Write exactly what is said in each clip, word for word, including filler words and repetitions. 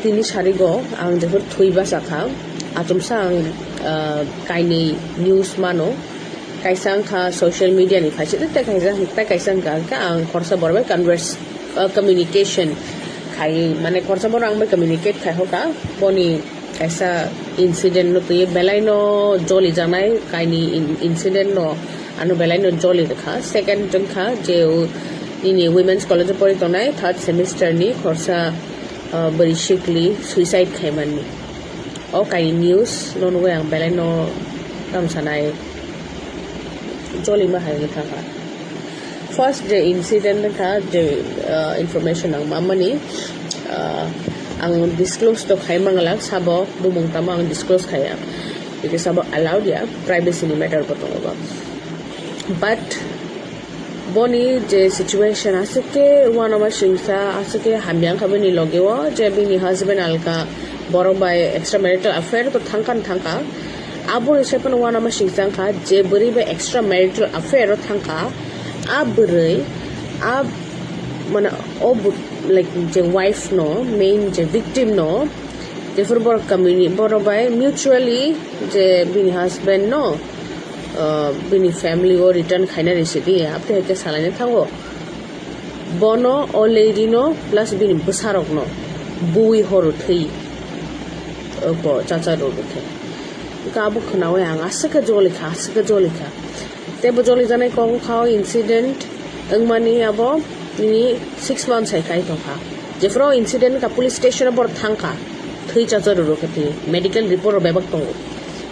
Tini sarigo ang jephru thwi basa kha, achomsa ang, ah, kainwi news mano. Kaisa wngkha social media ni phaising, tei kaisa, tei kaisa wngkha khe ang khoroksa borok bai converse, ah, communication khai, mane khoroksa borok ang bai communicate khai hoka, boni kaisa incident no twi belai no joli janai kainwi in-, incident no ano belai no joli rwkha. Second wngkha je u-, nini Women's College o pori tongnai third semester ni khoroksa, ah, bwrwi sikli suicide khaimani. O kainwi news no nugwi ang belai no tamo sanai joli ma hai wngwi thangkha. First je incident wngkha je, ah, information ang mamani, ah, ang disclose to khai manglak sabo bumung tamo ang disclose khaiya. Because sabo allowed ya, privacy ni matter bo tongo ba. But boni je situation aswk khe uanama singsa aswk khe hamya wngkha bini loge o, je bini husband alka borok bai extramarital affair to thangkha ni thangkha. Aboni se phano uanama singsa wngkha je bwrwi bai extramarital affair o thangkha, a bwrwi a mane o bu-, like je wife no, main je victim no, jephru borok communi-, borok bai mutually je bini husband no, uh, bini family o return khainani sidi, abte hai khe salaina thango. Bono, o lady no, plus bini bwsarok no buwi horo thwi, uh, bo chacha rw rw khe. Wngkha abo khwnawi ang aswk khe joli kha, aswk khe joli kha. Tei bo joli janai kok wngkha o incident wngmani abo nini six months hai khai tongkha. Jephru o incident wngkha police station o borok thangkha, thwi chacha rw rw khe thwi, medical report rok bebak tongo.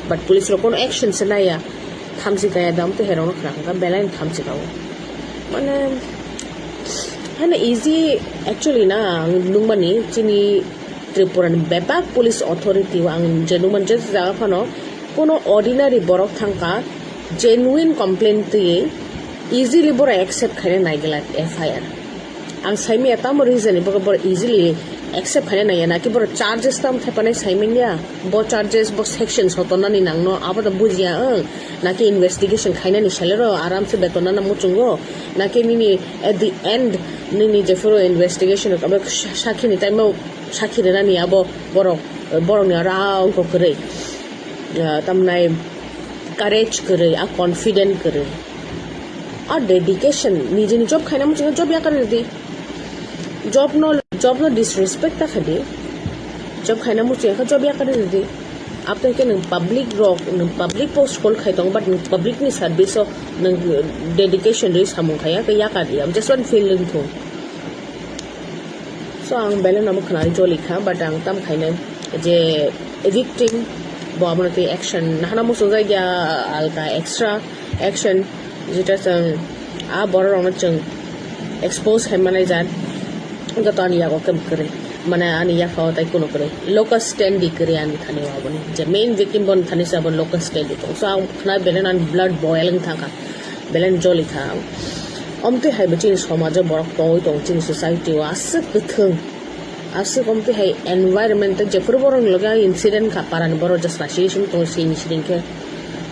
But police rok kono action se naiya, thamchi kaya dam tei herokno khna kha belai no thamchi kao. Mane, haino easy actually na, ang nukmani chini Tripura ni bebak police authority o ang je nukmani je jaga phano kono ordinary borok thangkha, genuine complaint twiwi easily borok accept khaina naigwlak F I R. Ang saimanya tamo reason ni bagwi borok easily accept khaina naiya, naki borok charges tamo thepanai saimanya, bo charges bo section sotonani nangno abo da bujiya ang, naki investigation khainani salero aramse betonana muchungo, naki nini at the end nini jephuru investigation abo sakhi ni time o sakhi rwnani abo borok, borokni aro a ongkho kwrwi, ah, tamnai courage kwrwi, a confident kwrwi, a dedication, nijini job khaina muchungo job yakarwi rwdi. Job no, job no disrespect ta khaidi. Job khaina muchungo job yakarwi rwdi. Aboni khe nwng public rok, nwng public post hold khai tongo, but nwng public ni service o nwng dedication rwi samung khaiya, khe yakardi. Just one feel wngthung. So, ang belai no khwnai joli kha, but ang tam khainai je victim bo amo twi action nahana muchungjak ya, alka extra action, jeta chwng a borok rokno chwng expose khai manai jat, wngkha to ani yago khe kwrwi, mane ani yakho tai kuno kwrwi, locus standi kwrwi ani thani o aboni je main victim boni thani se abo locus standi tongo. So, ang khwnai belai no ani blood boil wng thangkha. Belai joli kha. Omtwi hai bo chini somajo borok tongwi tongo, chini society o aswk kwthwng, aswk omtwi hai environment tei jephuru borok ni loge incident kha, parani borok just nasi simi tongo, sini sini khe.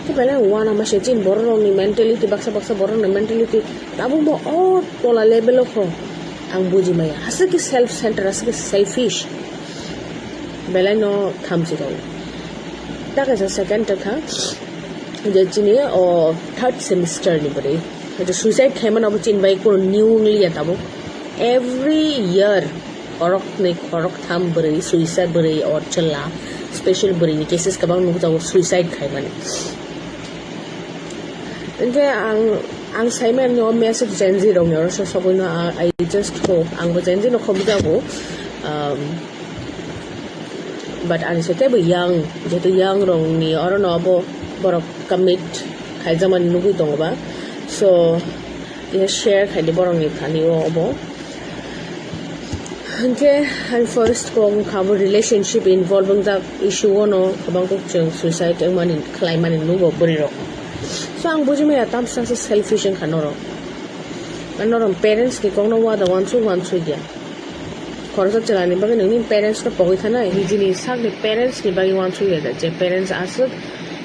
Khe belai uanama se chini borok rokni mentality, baksa baksa borok ni mentality tabukbo o tola level o kho. Ang buji maya, aswk khe self center, aswk khe selfish. Belai no thamchi rok. Ta kaisa second ta kha. Je chini o third semester ni bwrwi. Je suicide khaimano abo chini bai kunu new wng liya tabuk. Every year khoroknwi khoroktham bwrwi suicide bwrwi or chwla special bwrwi ni cases kwbang nukjago suicide khaimani. Hwnkhe ang, ang saimani o message Gen Z rokni oro so sogwino, I just hope ang bo Gen Z no khobjago. Um, But ani se teibo young, jehetu young rokni orono abo borok commit khaijakmani nugwi tongo ba. So, kisa share khaidi borokni thani o obo. Hwnkhe ani first kok wngkha abo relationship involve wngjak issue o no kwbang kok chwng suicide wngmani, khlaimani nugo bwrwi rok. So, ang buji maya tamsa se selfish wngkha norok. Norok parents ni kok no wada wansuk wansuk ya. Khoroksa chwla ni bagwi nwngni parents no pogwi thana, nijini sakni parents ni bagwi wansuk ya da, je parents aswk,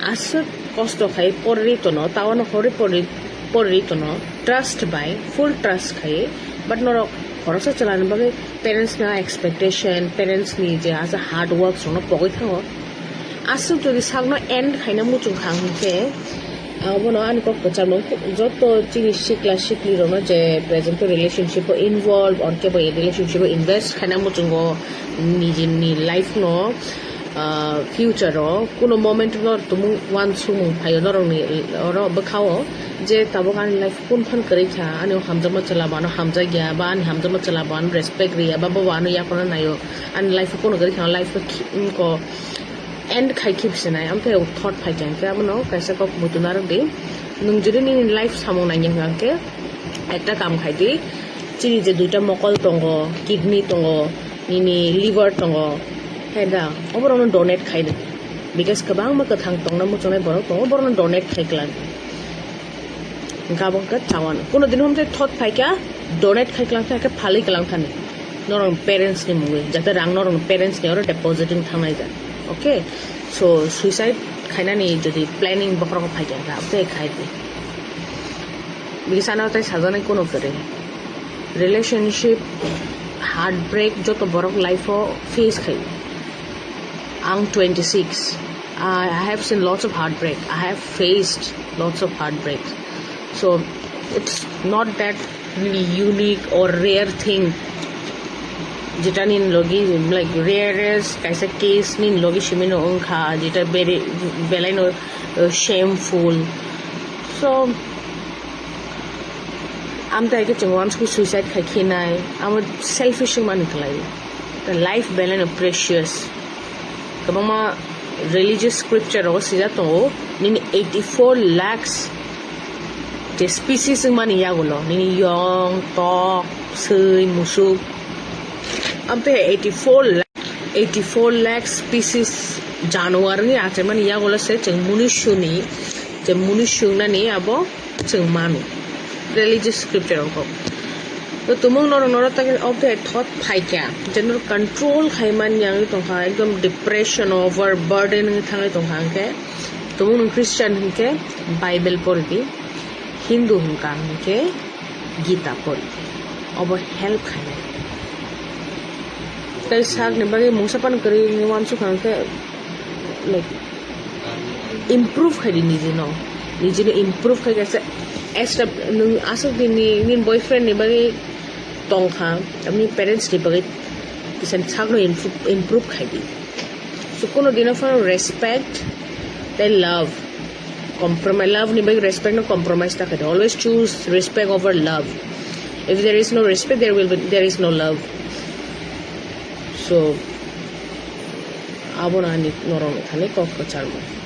aswk kosto khai porri tono, tao no horwi porri, porri tono, trust bai, full trust khai, but norok Khoroksa chwlani bagwi parents ni expectation, parents ni je asa hard work songno pogwi thango. Aswk jodi sakno end khaina muchung kha hwnkhe, abono ani kok kwchangno joto chini sikla sikli rokno je present relationship o involve, or kebo relationship o invest khaina muchungo nijini life no, ah, future o kuno moment no tumung uansukmung phaio norokni oro bwkhao je tabuk ani life kun phan kwrwi kha, ani hamjakma chwla bo ano hamjakya, ba ani hamjakma chwla bo ano respect rwya, ba bo ano yakarna naio, ani life o kuno kwrwi kha, life o khi-, ko end khai khibsinai, amthe thought phai kha hwnkhe abono kaisa kok muitu narwk di. Nwng jodi nini life samung nangya hwnkhe ekta kam khai di, chini je duita mokol tongo, kidney tongo, nini liver tongo, hai da, oborokno donate khai di. Because kwbangma kwthang tongna muchungnai borok tongo, oborokno donate khai kwlak di. Hwnkhe abo hwnkhe chawano. Kuno din hwnkhe thot phaikha, donate khai kwlak kha, hwnkhe phalwi kwlak thani. Norok parents ni mungwi, jate rang norok parents ni oro deposit wng thangnai ja. Okay? So, suicide khainani jodi planning bokhorok phaikha, hwnkhe abotei khai di. Bini sana tei sajani kuno kwrwi. Relationship heartbreak joto borok life o face khai. Ang twenty-six. I have seen lots of heartbreak. I have faced lots of heartbreak. So it's not that really unique or rare thing. Jeta nin logi, like, rarest kaisa case nin logi simino wngkha, jeta bere-, belai no, uh, shameful. So, amtwi hai khe chwng uansukgwi suicide khai khinai, amo selfish wngmani kwlai. The life belai no precious. Kwbangma religious scripture rogo swijak tongo, nini eighty-four lakhs je species wngmani yagulo, nini yong, tok, swi, musuk, amtwi hai eighty-four lakh, eighty-four lakh species januar wngwi achaimani yagulo se chwng munisuni, je munisung nani abo chwng mano religious scripture rok. To tumung norok norok ta obde thot phaikha, je norok control khai man yang tongkha, ekdom depression, over burden wngwi thangwi tongkha, hwnkhe tumung nwng Christian hwnkhe Bible pori di, Hindu hwnkha hwnkhe Gita pori di, obo help khainai. Tei sakni bagwi mungsa phano kwrwi wngwi uansukha hwnkhe, like, improve khai di nijino, nijino improve khai kaisa extra nwng aswk din ni nini boyfriend ni bagwi tongkha, tamni parents ni bagwi kisa sakno improve, improve khai di. So kuno dino phano respect tei love, compromise, love ni bagwi respect no compromise ta khai di. Always choose respect over love. If there is no respect, there will be, there is no love. So abono ani norokni thani kok kwcharmung.